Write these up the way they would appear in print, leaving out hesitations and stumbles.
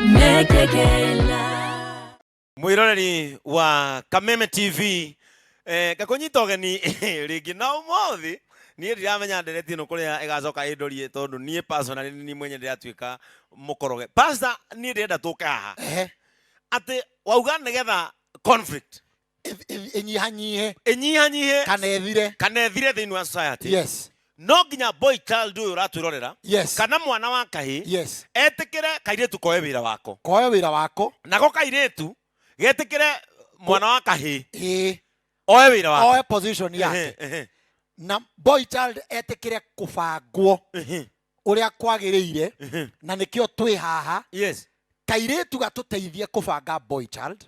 Mekekela. Mwiroreri wa Kameme TV, ngakũnyita ũgeni rĩngĩ na ũmũthĩ niĩ ndiramenya ndereti ĩno kũrĩa ĩgacoka ĩndorie, tondũ niĩ personally nĩ niĩ mwenye ndĩratuĩka mũkoroge. Pastor, niĩ ndĩrenda tũke haha atĩ wauga nĩgetha conflict ĩnyihanyihe ĩnyihanyihe kana ĩthire kana ĩthire thĩinĩ wa society, no nginya boy child ũyũ ũratwĩrorera kana mwana wa kahĩ etĩkĩre kairĩtu koe wĩra wako. Koe wĩra wako. Nako kairĩtu getĩkĩre mwana wa kahĩ oe wĩra wake. Oe position yake. Ehe, ehe, Na boy child etĩkĩre kũbangwo ũrĩa kwagĩrĩire, na nĩkĩo twĩ haha. Kairĩtu gatũteithie kũbanga boy child,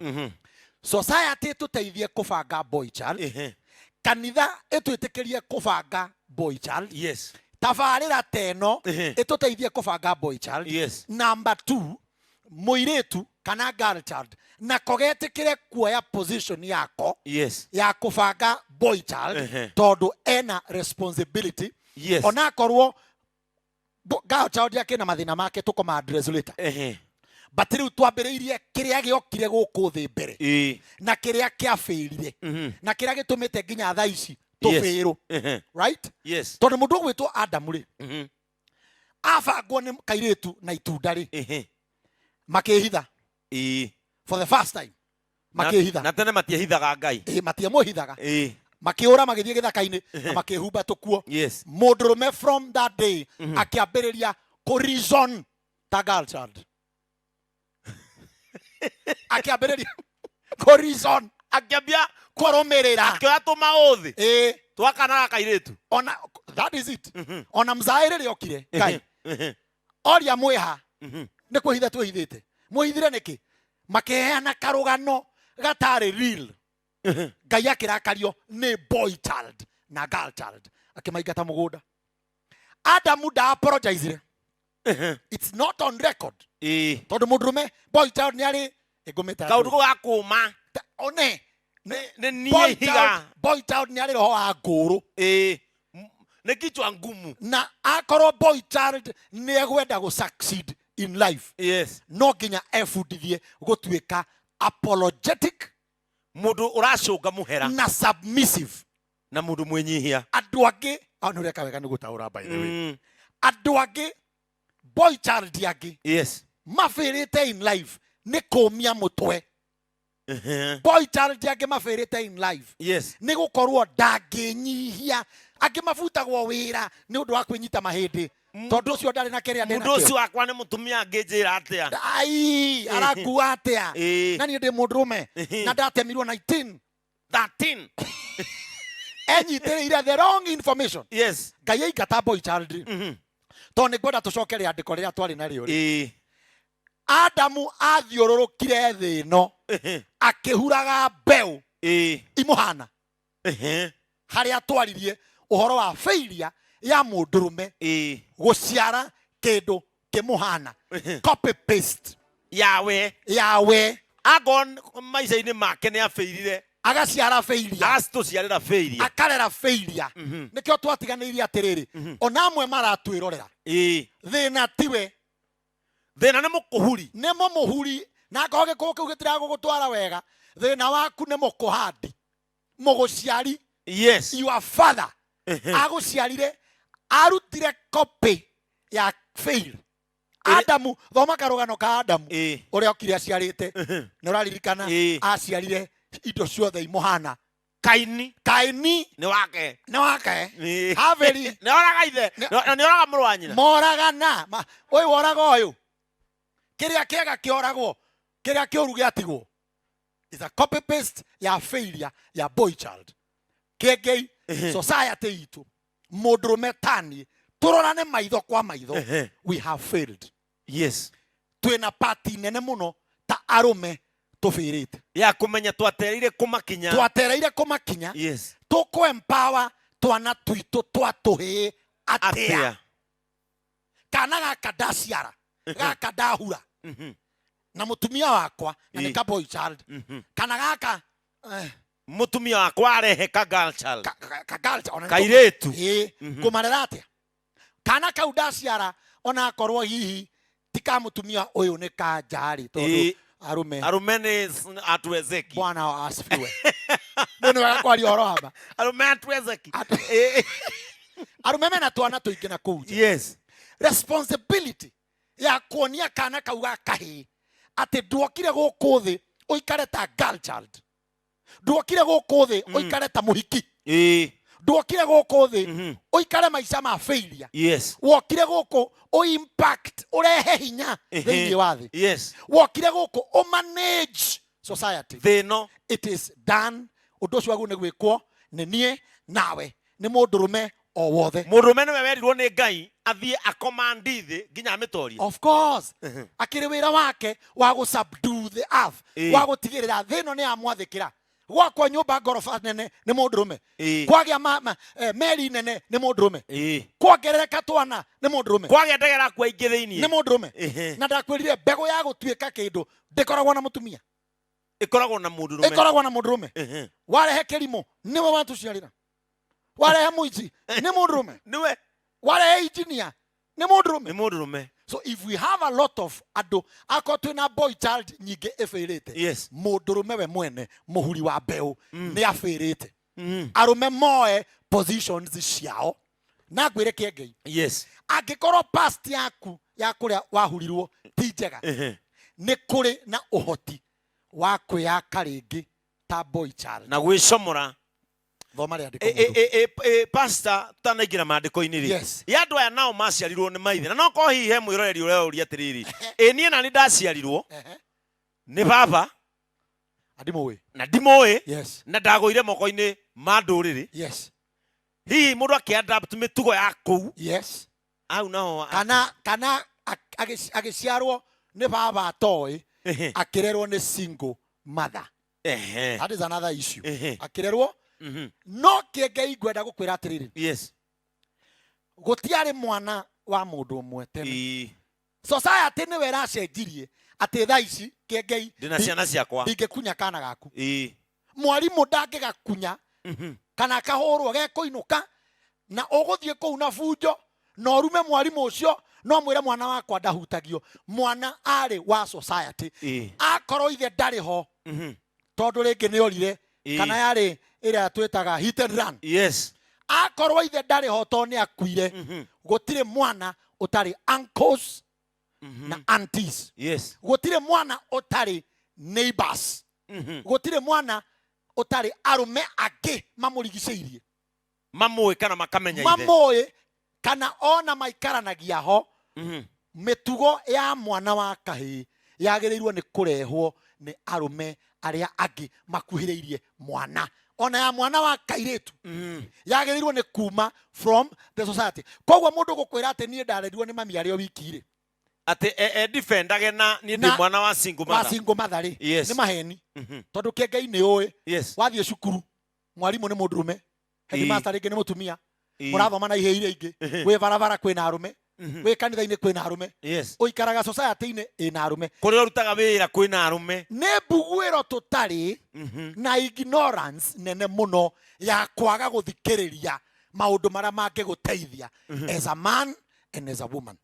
society ĩtũteithie kũbanga boy child, kanitha ĩtwĩtĩkĩrie kũbanga boy child, tabarĩra ta ĩno ĩtũteithie kũbanga boy child. Number 2, mũirĩtu kana girl child nako getĩkĩre kuoya position yako ya kũbanga boy child, tondũ ena responsibility. Onakorwo girl child yake na mathĩna make, tũkoma address later, but rĩu twambĩrĩirie kĩrĩa gĩokire gũkũ thĩ mbere na kĩrĩa kĩabĩrire na kĩrĩa gĩtũmĩte nginya thaa ici tũbĩrũ, right? Tondũ mũndũ ũgwĩtwo Adamu rĩ, abangwo nĩ kairĩtu na itunda rĩ, makĩhitha for the first time. Makĩhitha. Na tene matiehithaga Ngai. Ĩ, matiamũhithaga. Makĩũra, magĩthiĩ gĩthaka-inĩ na makĩhumba tũkuo. Mũndũrũme from that day akĩambĩrĩria kũ reason ta girl child, akĩambĩrĩria kũ reason, akĩambia kũrũmĩrĩra, akĩoya tũmaũthĩ twakanaga kairĩtu. Ona that is it. Ona mzaĩ rĩrĩa okire Ngai oria mwĩha nĩ kwĩhitha twĩhithĩte, mwĩhithire nĩkĩ? Makĩheana karũgano gatarĩ real. Ngai akĩrakario nĩ boy child na girl child, akĩmaingata mũgũnda. Adamu nda apologizire. It's not on record. Tondũ mũndũrũme boy child nĩ arĩ ĩngũmĩte kaũndũ kau ga kũma one nĩ niĩ boy higa child, boy child nĩ arĩ roho wa ngũrũ. Ĩĩ. Nĩ kichwa ngumu. Na akorwo boy child nĩ egwenda gũ succeed in life, no nginya ebundithie gũtuĩka apologetic, mũndũ ũracũnga mũhera na submissive, na mũndũ mwĩnyihia. Andũ angĩ nĩ ũreka wega nĩ gũtaũra, by the way. Andũ angĩ, boy child angĩ mabĩrĩte in life nĩ kũmia mũtwe. Boy child angĩ mabĩrĩte in life nĩ gũkorwo ndangĩnyihia. Angĩ mabutagwo wĩra nĩ ũndũ wa kwĩnyita mahĩndĩ, tondũ ũcio ndarĩ na kĩrĩa ndĩ Mũndũ nakĩo. Ũcio wakwa nĩ mũtumia angĩnjĩra atĩa? Ai, arakua atĩa na niĩ ndĩ mũndũrũme na ndatemirwo 19 13. Enyitĩrĩire the wrong information. Ngai aingata boy child rĩ, tondũ nĩ ngwenda tũcoke rĩandĩko rĩrĩa twarĩ narĩo rĩ, Adamu athiũrũrũkire thĩ ĩno akĩhuraga mbeũ imũhana, harĩa twaririe ũhoro wa failure ya mũndũrũme gũciara kĩndũ kĩmũhana, copy paste yawe. Yawe. Akorwo maica-inĩ make nĩ abĩirire, agaciara failure, agacitũciarĩra failure, akarera failure. Nĩkĩo twatiganĩirie atĩrĩrĩ, ona amwe maratwĩrorera, thĩna tiwe. Thĩna nĩ mũkũhuri. Nĩ mũmũhuri, na akorwo gĩkũyũ kĩu gĩtiragũgũtwara wega, thĩna waku nĩ mũkũhandi mũgũciari. Your father agũciarire arutire copy ya fail. Adamu, thoma karũgano ka Adamu ũrĩa okire aciarĩte, nĩ ũraririkana? Aciarire indo ciothe imũhana. Kaini. Kaini. Nĩ wake. Nĩ wake. Habeli. Nĩ oraga ithe. Na nĩ oraga mũrũ wa nyina. Moragana. Ũyũ woraga ũyũ, kĩrĩa kĩega kĩoragwo, kĩrĩa kĩũru gĩatigwo. Is a copy paste ya failure ya boy child. Kĩengei, society itũ, mũndũrũme tani tũrorane maitho kwa maitho, we have failed. Twĩna pati nene mũno ta arũme tũbĩrĩte ya kũmenya twatereire kũmakinya. Twatereire kũmakinya. Tũkũ empower twana twitũ twa tũhĩĩ atĩa? Atĩa? Kana gaka ndaciara, gaka ndahura na mũtumia wakwa na nĩ ka boy child, kana gaka mũtumia wakwa arehe ka girl child, ka girl child, ona nĩ kairĩtu. Ĩĩ, ngũmarera atĩa kana kau ndaciara, ona akorwo hihi Ti ka mũtumia ũyũ, nĩ ka nja-rĩ, tondũ arũme Arũme nĩ atuwezeki. Bwana asifiwe. Mũndũ nĩwe kwaria ũhoro wa ma. Arũme atuwezeki. Arũme mena twana tũingĩ na kũu nja. Responsibility ya kuonia kana kau ga kahĩĩ atĩ nduokire gũkũ thĩ ũikare ta girl child, nduokire gũkũ thĩ ũikare ta mũhiki, nduokire gũkũ thĩ ũikare maica ma failure. Wokire gũkũ ũ impact, ũrehe hinya thĩinĩ wa thĩ. Wokire gũkũ ũ manage society. Thĩ ĩno. It is done. Ũndũ ũcio wagĩrĩirwo nĩ gwĩkwo nĩ niĩ nawe, nĩ mũndũrũme o wothe. Mũndũrũme nĩwe werirwo nĩ Ngai athiĩ akomandi thĩ nginya amĩtorie. Of course, akĩrĩ wĩra wake wa gũ subdue the earth, wa gũtigĩrĩra thĩ ĩno nĩ yamwathĩkĩra. Gwakwa nyũmba ngoroba nene nĩ mũndũrũme. Kwagĩa meri nene nĩ mũndũrũme. Kwongerereka twana nĩ mũndũrũme. Kwagĩa ndege ĩrakua ingĩ thĩinĩ nĩ mũndũrũme. Na ndakwĩrire mbegũ ya gũtuĩka kĩndũ ndĩkoragwo na mũtumia, Ĩkoragwo na mũndũrũme. Ĩkoragwo na mũndũrũme. Warehe kĩrimũ nĩwe watũciarĩra, warehe mũici nĩ mũndũrũme. Nĩwe. Warehe engineer nĩ mũndũrũme. Nĩ mũndũrũme. So if we have a lot of andũ, akorwo twĩna boy child nyingĩ ĩbĩrĩte, mũndũrũme we mwene mũhuri wa mbeũ nĩ abĩrĩte. Arũme moe positions ciao. Na ngwĩre kĩengei, angĩkorwo past yaku ya kũrĩa wahurirwo ti njega, nĩ kũrĩ na ũhoti wa kwĩyaka rĩngĩ ta boy child na gwĩcomora. Thoma rĩandĩko, mũndũ. Pastor, tutanaingĩra maandĩko-inĩ rĩ, ya andũ aya nao maciarirwo nĩ maithe, na no korwo hihi he mwĩroreri ũreũria atĩrĩrĩ, ĩ niĩ nani ndaciarirwo nĩ baba Andimũĩ. Na ndimũĩ, na ndagũire moko-inĩ ma ndũrĩrĩ, hihi mũndũ akĩadapt mĩtugo ya kũu, au nao Kana agĩciarwo nĩ baba atoĩ, akĩrerwo nĩ single mother. That is another issue. Akĩrerwo, no kĩengei ngwenda gũkwĩra atĩrĩrĩ, gũtiarĩ mwana wa mũndũ ũmwe tene. Society nĩwe ĩracenjirie atĩ thaa ici kĩengei Ndĩna ciana ciakwa. Ndingĩkunya kana gaku, mwarimũ ndangĩgakunya kana akahũrwo gekũinũka na ũgũthiĩ kũu na bunjo na ũrume mwarimũ ũcio, no mwĩre mwana wakwa ndahutagio. Mwana arĩ wa society. Akorwo ithe ndarĩ ho, tondũ rĩngĩ nĩ orire, kana yarĩ ĩrĩa twĩtaga hit and run, akorwo ithe ndarĩ ho tondũ nĩ akuire, gũtirĩ mwana ũtarĩ uncles na aunties. Gũtirĩ mwana ũtarĩ neighbors. Gũtirĩ mwana ũtarĩ arũme angĩ mamũrigicĩirie, Mamũĩ kana makamenya ithe. Mamũĩ kana ona maikaranagia ho. Mĩtugo ya mwana wa kahĩĩ yagĩrĩirwo nĩ kũrehwo nĩ arũme arĩa angĩ makuhĩrĩirie mwana, ona ya mwana wa kairĩtu yagĩrĩirwo nĩ kuma from the society. Koguo mũndũ gũkwĩra atĩ niĩ ndarerirwo nĩ mami arĩ o wiki rĩ, Atĩ e defendage na niĩ ndĩ mwana wa single wa mother. Single mother rĩ, nĩ maheni, tondũ kĩengei nĩ ũĩ, wathiĩ cukuru mwarimũ nĩ mũndũrũme, headmaster rĩngĩ nĩ mũtumia, mũrathoma na ihĩ iria ingĩ, wĩ barabara kwĩna arũme, wĩ kanitha-inĩ kwĩna arũme, ũikaraga society-inĩ ĩna arũme. Kũrĩa ũrutaga wĩra kwĩna arũme. Nĩ mbuguĩro tũtarĩ na ignorance nene mũno ya kwaga gũthikĩrĩria maũndũ marĩa mangĩgũteithia as a man and as a woman.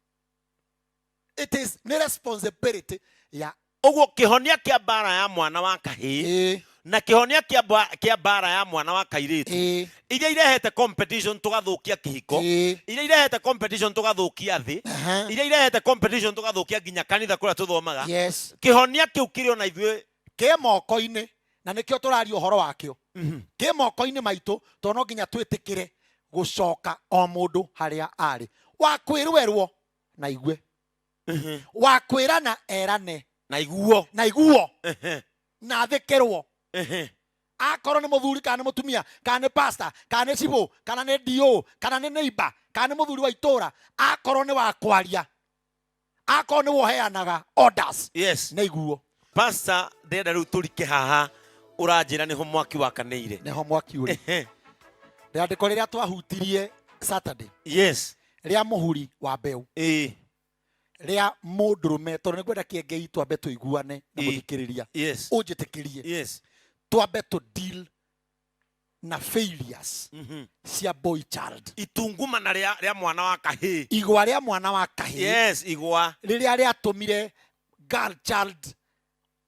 It is nĩ responsibility ya Ũguo kĩhonia kĩa mbara ya mwana wa kahĩĩ na kĩhonia kĩa mbara ya mwana wa kairĩtu, iria irehete competition tũgathũkia kĩhiko, iria irehete competition tũgathũkia thĩ, iria irehete competition tũgathũkia nginya kanitha kũrĩa tũthomaga, kĩhonia kĩu kĩrĩ ona ithuĩ. Kĩ moko-inĩ, na nĩkĩo tũraria ũhoro wakĩo. Kĩ moko-inĩ maitũ, tondũ no nginya twĩtĩkĩre gũcoka o mũndũ harĩa arĩ wa kwĩrwerwo na igue, wa kwĩrana erane na iguo, na iguo, na athĩkĩrwo. Akorwo nĩ mũthuri kana nĩ mũtumia kana nĩ pastor kana nĩ cibũ kana nĩ DO kana nĩ neighbor kana nĩ mũthuri wa itũra, akorwo nĩ wa kwaria, akorwo nĩ woheanaga orders, nĩ iguo. Pastor, ndĩrenda rĩu tũrike haha ũranjĩra nĩho mwaki wakanĩire. Nĩho mwaki ũrĩ. Rĩandĩko rĩrĩa twahutirie Saturday, rĩa mũhuri wa mbeũ, rĩa mũndũrũme, tondũ nĩngwenda kĩengei twambe tũiguane na mũthikĩrĩria, ũnjĩtĩkĩrie twambe tũ deal Na failures cia boy child. Itungumana rĩa mwana wa kahĩĩ. Igwa rĩa mwana wa kahĩĩ. Yes, igwa. Rĩrĩa rĩatũmire girl child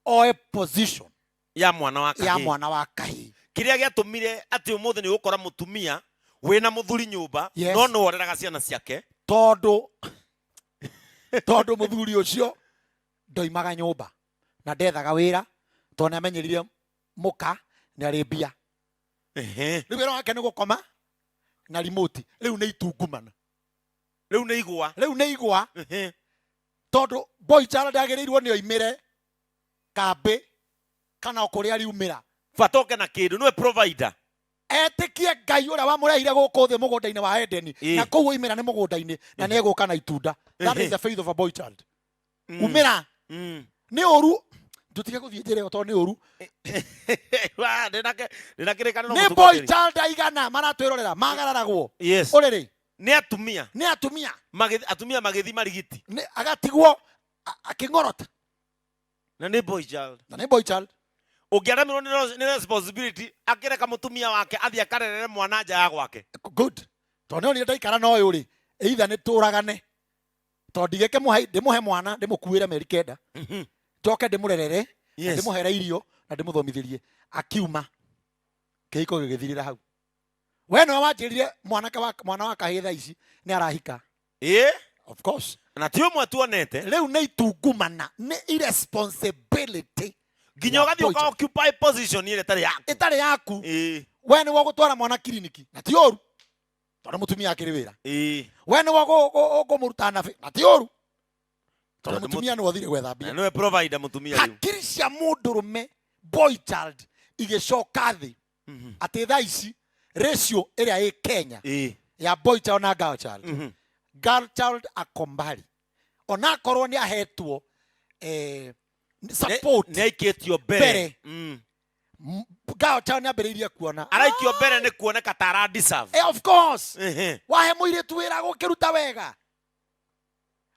oe position ya mwana wa ya kahĩĩ. Mwana wa kahĩĩ. Kĩrĩa gĩatũmire atĩ ũmũthĩ nĩ ũgũkora mũtumia wĩna mũthuri nyũmba, no nĩ woreraga ciana ciake. Tondũ mũthuri ũcio ndoimaga nyũmba na ndethaga wĩra, tondũ nĩ amenyerire mũka nĩ arĩ mbia. Rĩu wĩra wake nĩ gũkoma na remote. Rĩu nĩ itungumana. Rĩu nĩ igwa. Rĩu nĩ igwa. Tondũ boy child agĩrĩirwo nĩ oimĩre kambĩ kana o kũrĩa riumĩra. Bata oke na kĩndũ, nĩwe provider. Etĩkie Ngai ũrĩa wamũrehire gũkũ thĩ mũgũnda-inĩ wa Edeni, na kũu oimĩra nĩ mũgũnda-inĩ na nĩ egũka na itunda. That is the faith of a boy child. Umĩra nĩ ũru, tũtige gũthiĩ njĩra ĩyo tondũ nĩ ũru. Wa, ndĩna kĩrĩkanĩro Nĩ boy mũtungatĩri. child aigana maratwĩrorera magararagwo ũrĩrĩ? Nĩ atumia. Nĩ atumia. Atumia magĩthi marigiti. Nĩ agatigwo akĩng'orota. Na nĩ boy child. Na nĩ boy child. Ũngĩaremirwo nĩ responsibility, akĩreka mũtumia wake athiĩ akarerere mwana nja ya gwake. Good, tondũ nĩ onire ndaikara na ũyũ rĩ, either nĩ tũragane, tondũ ndigĩke mũhe ndĩmũhe mwana, ndĩmũkuĩre mĩeri 9, njoke ndĩmũrerere na ndĩmũhere irio na ndĩmũthomithĩrie. Akiuma kĩhiko gĩgĩthirĩra hau. We nĩwe wanjĩrire mwanake wa mwana wa kahĩĩ thaa ici nĩ arahika. Of course. Na ti ũmwe tuonete. Rĩu nĩ itungumana, nĩ irresponsibility nginya ya ũgathiĩ boy ũka child. Occupy position ĩrĩa ĩtarĩ yaku. Ĩtarĩ yaku. We nĩwe ũgũtwara mwana kiriniki, na ti ũru tondũ mũtumia akĩrĩ wĩra. We nĩwe ũkũmũruta nabi, na ti ũru tondũ Tondũ mũtumia nĩwe ũthire gwetha na mbia. Nĩwe provider mũtumia rĩu. Hakiri cia mũndũrũme boy child igĩcoka thĩ, atĩ thaa ici ratio ĩrĩa ĩ Kenya ya boy child na girl child, girl child ako mbali, onakorwo nĩ ahetwo support. Nĩ aikĩtio mbere. Mbere. Girl child nĩ ambĩrĩirie kuona. Araikio mbere nĩ kuoneka ta ara deserve. Of course. Wahe mũirĩtu wĩra gũkĩruta wega,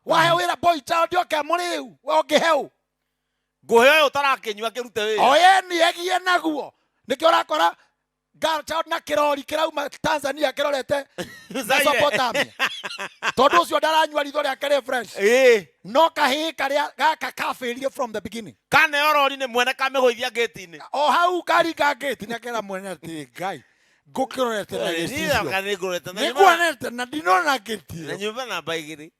wahe wĩra boy child oke mũrĩu, we ũngĩhe ũ? Ngũhe ũyũ ũtarakĩnyua kĩrute wĩra. Oye, nĩ egie naguo, nĩkĩo ũrakora girl child na kĩrori kĩrauma Tanzania kĩrorete Zaire. Mesopotamia, tondũ ũcio ndaranyua, ritho rĩake rĩ fresh. No kahĩĩ karĩa gaka kabĩrie from the beginning. Kaneo rori nĩ mwene kamĩgũithia ngĩti-inĩ. O hau karinga ngĩti nĩ akera mwene atĩrĩ, Ngai, ngũkĩrorete na gĩcicio. Nĩngũrorete na Nĩnguonete na ndinona ngĩti na ĩyo. Nyũmba namba 2.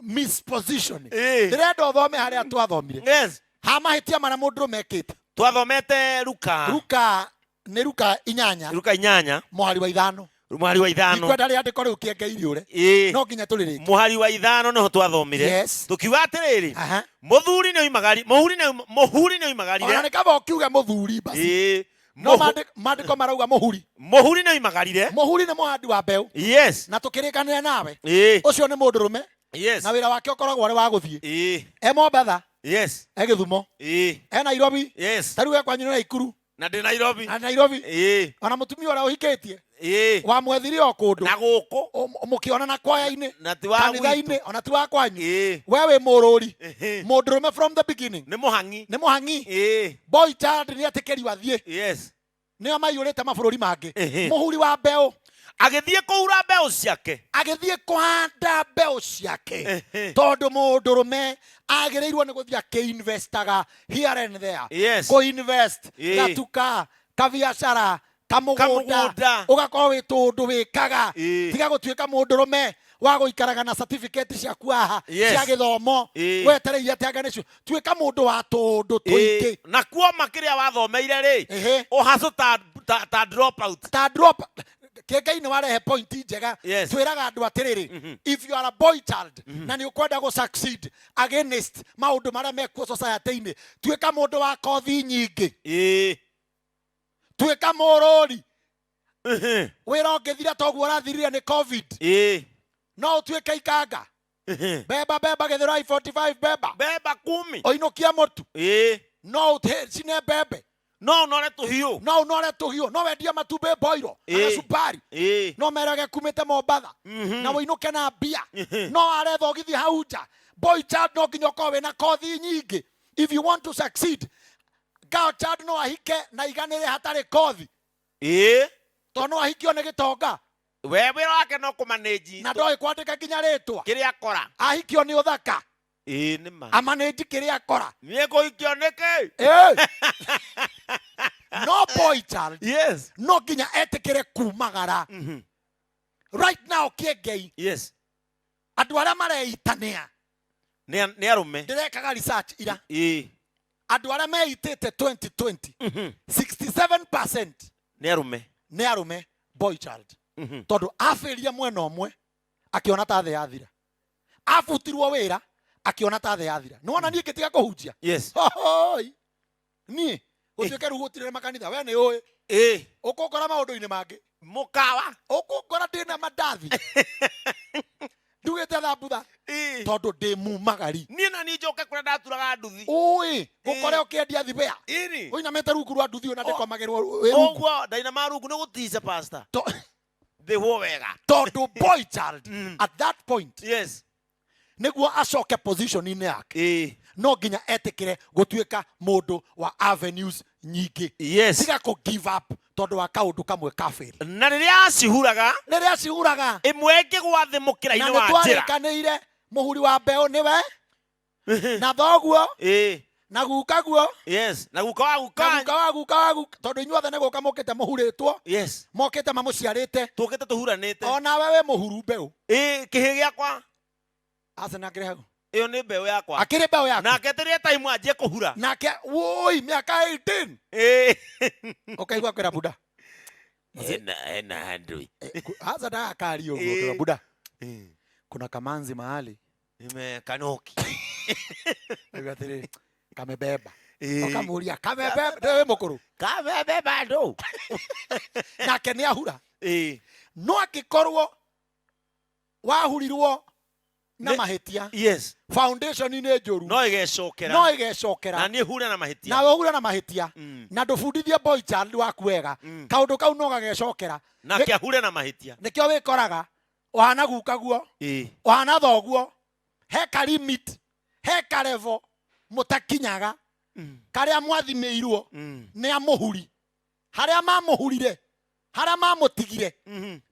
Mispositioning. Ndĩrenda ũthome harĩa twathomire, ha mahĩtia marĩa mũndũrũme ekĩte. Twathomete Ruka. Ruka, nĩ Ruka 8. Ruka 8. Mũhari wa 5. Mũhari wa 5. Ndikwenda rĩandĩko rĩu kĩenge iriũre, no nginya tũrĩrĩkie. Mũhari wa 5 nĩho twathomire. Tũkiuga atĩrĩrĩ, mũthuri nĩ oimagarire, mũhuri nĩ Ona oimagarire. nĩ kaba ũkiuge mũthuri basi. No maandĩko marauga mũhuri. Mũhuri nĩ oimagarire. Mũhuri nĩ mũhandi wa mbeũ. Na tũkĩrĩkanĩra nawe, ũcio nĩ mũndũrũme, na wĩra wake ũkoragwo arĩ wa gũthiĩ e Mombatha, e Gĩthumo, e Nairobi, ta rĩu e kwanyu nĩ Naikuru. Na ndĩ Nairobi. Na Nairobi. Ona mũtumia ũrĩa ũhikĩtie wamwethire o kũndũ. Na gũkũ. Mũkĩonana kwaya-inĩ, Na ti wa gwitũ. kanitha-inĩ, ona ti wa kwanyu. We wĩ mũrũri. Mũndũrũme from the beginning Nĩ mũhang'i. Nĩ mũhang'i. Boy child nĩ etĩkĩrio athiĩ. Nĩo maiyũrĩte mabũrũri mangĩ. Mũhuri wa mbeũ. Agĩthiĩ kũhura mbeũ ciake. Agĩthiĩ kũhanda mbeũ ciake, tondũ mũndũrũme agĩrĩirwo nĩ gũthiĩ akĩinvestaga here and there. Kũinvest gatuka, kabiacara, kamũgũnda. Kamũgũnda. Ũgakorwo wĩ tũndũ wĩkaga. Tiga gũtuĩka mũndũrũme wa gũikaraga na certificate ciaku haha cia gĩthomo, wetereire atĩ anga nĩcio. Tuĩka mũndũ wa tũndũ tũingĩ. Na kuoma kĩrĩa wathomeire rĩ, ũhacũ ta drop out. Ta drop. Kĩngai nĩ warehe point njega. Twĩraga andũ atĩrĩrĩ, if you are a boy child na nĩ ũkwenda gũ succeed against maũndũ marĩa mekuo society-inĩ, tuĩka mũndũ wa kothi nyingĩ. Tuĩka mũrũri. Wĩra ũngĩthira toguo ũrathirire nĩ COVID, no ũtuĩke ikanga, beba beba Gĩthũrai 45 beba. Beba 10. Ũinũkie mũtu. No ũcine mbembe. No ũnore tũhiũ. No ũnore tũhiũ, no wendie matumbĩ boiro na gacumbari, no merage kumĩte Mombatha na ũinũke na mbia. No are thogithi hau nja. Boy child, no nginya ũkorwo wĩna kothi nyingĩ if you want to succeed. Girl child no ahike na iganĩre hatarĩ kothi. Ĩĩ. Tondũ no ahikio nĩ gĩtonga. We wĩra wake no kũmanĩnji. Na ndoĩ kwandĩka nginya rĩtwa. Kĩrĩa akora. Ahikio nĩ ũthaka. Ĩĩ nĩ ma. Amanĩnji kĩrĩa akora. Niĩ kũhikio nĩkĩ? Ĩĩ. No boy child. Yes. No nginya etĩkĩre kumagara. Right now Kĩengei. Yes. Andũ arĩa mareitanĩa. Nĩ arũme. Ndĩrekaga research ira. Ĩĩ. Andũ arĩa meitĩte 2020. 67% Nĩ arũme. Nĩ arũme boy child. Tondũ abĩrire mwena ũmwe akĩona ta thĩ yathira. Abutirwo wĩra akĩona ta thĩ yathira. Nĩ wona niĩ ngĩtiga kũhunjia? Yes. Hohoi. Niĩ gũtuĩke rĩu gũtirĩ makanitha, we nĩ ũĩ. Ĩĩ. Ũkũngora maũndũ-inĩ mangĩ. Mũkawa. Ũkũngora ndĩna mandathi. Ndugĩte thambutha. Ĩĩ. Tondũ ndĩ mumagari. Niĩ na niĩ njoke kũrĩa ndaturaga nduthi. Ũĩ, gũkore ũkĩendia thibea. Ĩni. Ũinamĩte rungu rwa nduthi ũyũ na ndĩkomagĩrwo wĩ rungu. Ũguo, ndainama rungu nĩ gũtica, pastor. Thĩhwo wega. Tondũ boy child, at that point, Yes. nĩguo acoke position-inĩ yake. Ĩĩ. No nginya etĩkĩre gũtuĩka mũndũ wa avenues nyingĩ. Yes. Tiga kũ give up tondũ wa kaũndũ kamwe ka fail. Na rĩrĩa acihuraga, Rĩrĩa acihuraga, ĩmwe ĩngĩgwa thĩ mũkĩra-inĩ na wa nĩ njĩra. twarĩkanĩire mũhuri wa mbeũ nĩwe, na thoguo, Ĩĩ. na gukaguo. Yes. Na guka wa guka. Na guka wa guka wa guka. Tondũ inyuothe nĩ gũka mũkĩte mũhurĩtwo. Yes. Mokĩte mamũciarĩte. Tũkĩte tũhuranĩte. Onawe wĩ mũhuru mbeũ. Ĩĩ, kĩhĩ gĩakwa. Aca nĩ akĩrĩ hau. Ĩyo nĩ mbeũ yakwa. Akĩrĩ mbeũ yaku. Nake tĩrĩa time anjie kũhura. Nake, woi, mĩaka 18. Ĩĩ. Ũkaigua kwĩra buda. Ena handũ. Aca ndagakaria ũguo, Ĩĩ. kwĩra buda. Ĩĩ. Kuna kamanzi mahali. Nime kanoki. Nĩguo atĩrĩrĩ, kamebeba. Ĩĩ. Ũkamũria, kamebeba, ndĩwe wĩ mũkũrũ. Kamebeba ndũ. Nake nĩ ahura. Ĩĩ. No angĩkorwo wahurirwo na Nĩ- mahĩtia. Yes. Foundation nĩ njũru. No ĩgecokera. No ĩgecokera. Na niĩ hure na mahĩtia. Nawe hure na mahĩtia. Na ndũbundithie boy child waku wega. Kaũndũ kau no gagecokera. Nake ahure na mahĩtia. Nĩkĩo wĩkoraga ũhana gukaguo. Ĩĩ. Ũhana thoguo. He ka limit, he ka level mũtakinyaga. Karĩa mwathimĩirwo nĩ amũhuri. Harĩa mamũhurire, harĩa mamũtigire.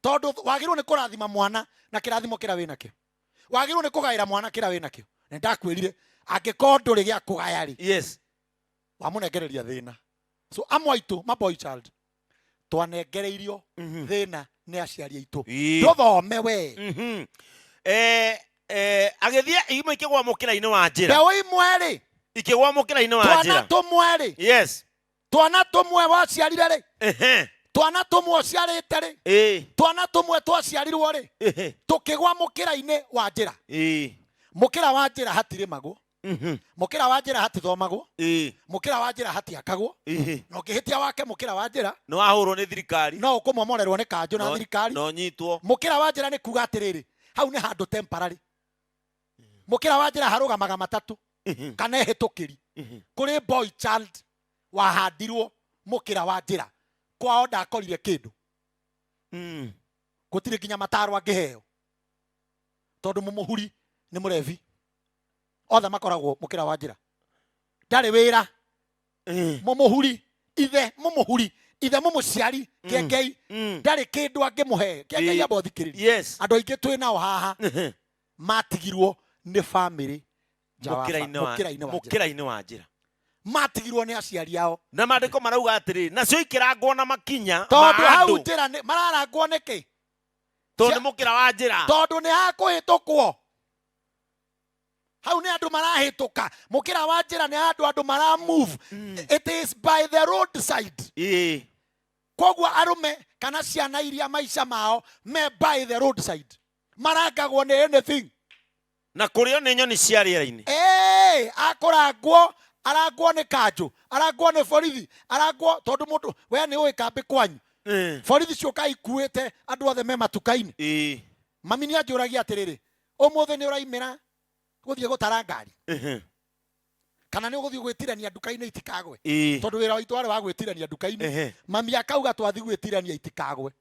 Tondũ wagĩrĩirwo nĩ kũrathima mwana na kĩrathimo kĩrĩa wĩnakĩo. Wagĩrĩirwo nĩ kũgaĩra mwana kĩrĩa wĩnakĩo. Nĩ ndakwĩrire, angĩkorwo ndũrĩ gĩa kũgaya rĩ, Yes. wamũnengereria thĩna. So amwe aitũ, ma boy child, twanengereirio thĩna nĩ aciari aitũ. Ĩĩ. Ndũthome we. Agĩthiĩ imwe ikĩgwa mũkĩra-inĩ wa njĩra. Mbeũ imwe rĩ. Ikĩgwa mũkĩra-inĩ wa Twana njĩra. tũmwe rĩ. Yes. Twana tũmwe waciarire rĩ. Ehe. Twana tũmwe ũciarĩte rĩ. Ĩĩ. Twana tũmwe twaciarirwo rĩ. Ehe. Tũkĩgwa mũkĩra-inĩ wa njĩra. Ĩĩ. Mũkĩra wa njĩra hatirĩmagwo. Mũkĩra wa njĩra hatithomagwo. Ĩĩ. Mũkĩra wa njĩra hatiakagwo. Ĩĩ. Na ũngĩhĩtia wake mũkĩra wa njĩra, Nĩ wahũrwo nĩ thirikari. No ũkũmomorerwo nĩ kanjũ na thirikari. No nyitwo. Mũkĩra wa njĩra nĩ kuga atĩrĩrĩ, hau nĩ handũ temporary. Mũkĩra wa njĩra harũgamaga matatũ kana ehĩtũkĩri. Kũrĩ boy child wahandirwo mũkĩra wa njĩra. Kwao ndakorire kĩndũ. Gũtirĩ nginya mataro angĩheo. Tondũ mũmũhuri nĩ mũrebi. Othe makoragwo mũkĩra wa njĩra. Ndarĩ wĩra. Mũmũhuri, ithe mũmũhuri, ithe mũmũciari, Kĩengei, ndarĩ kĩndũ angĩmũhe. Kĩengei amba ũthikĩrĩrie. Yes. Andũ aingĩ twĩ nao haha matigirwo nĩ bamĩrĩ nja wa Mũkĩra-inĩ wa- mũkĩra-inĩ wa njĩra. mũkĩra-inĩ wa njĩra. Matigirwo nĩ aciari ao. Na maandĩko marauga atĩrĩ, nacio ikĩrangwo na makinya ma Tondũ hau andũ. njĩra nĩ mararangwo nĩkĩ? Tondũ nĩ mũkĩra wa njĩra. Tondũ nĩ hakũhĩtũkwo. Hau nĩ andũ marahĩtũka. Mũkĩra wa njĩra nĩ handũ andũ mara move. It is by the roadside. Ĩĩ. Koguo arũme kana ciana iria maica mao me by the roadside. Marangagwo nĩ anything. Na kũrĩo nĩ nyoni cia rĩera-inĩ. Ĩĩ, akũrangwo, arangwo nĩ kanjũ, arangwo nĩ borithi, arangwo tondũ mũndũ we nĩ ũĩ kambĩ kwanyu. Borithi ciũka ikuĩte andũ othe me matuka-inĩ. Ĩĩ. Mami nĩ anjũragia atĩrĩrĩ, ũmũthĩ nĩ ũraimĩra gũthiĩ gũtara ngari? Kana nĩ ũgũthiĩ gwĩtirania nduka-inĩ itikagwe? Ĩĩ. Tondũ wĩra witũ warĩ wa gwĩtirania nduka-inĩ. Mami akauga twathiĩ gwĩtirania itikagwe.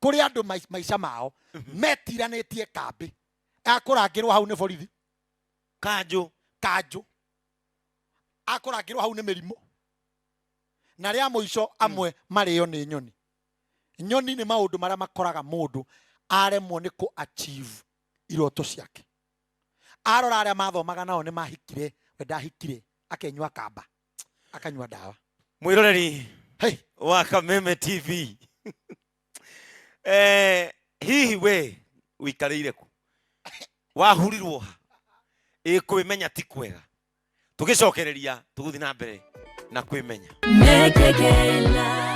Kũrĩ andũ maica mao metiranĩtie kambĩ. Akũrangĩrwo hau nĩ borithi. Kanjũ. Kanjũ. Akũrangĩrwo hau nĩ mĩrimũ. Na rĩa mũico, amwe marĩo nĩ nyoni. Nyoni nĩ maũndũ marĩa makoraga mũndũ aremwo nĩ kũ achieve iroto ciake. Arora arĩa mathomaga nao nĩ mahikire, we ndahikire, akenyua kamba, akanyua ndawa. Mwiroreri Hey. wa Kameme TV, hihi we wikarĩire ku wahurirwo ha? Ĩ kwĩmenya ti kwega? Tũgĩcokereria tũgũthiĩ na mbere na kwĩmenya. Mekekela.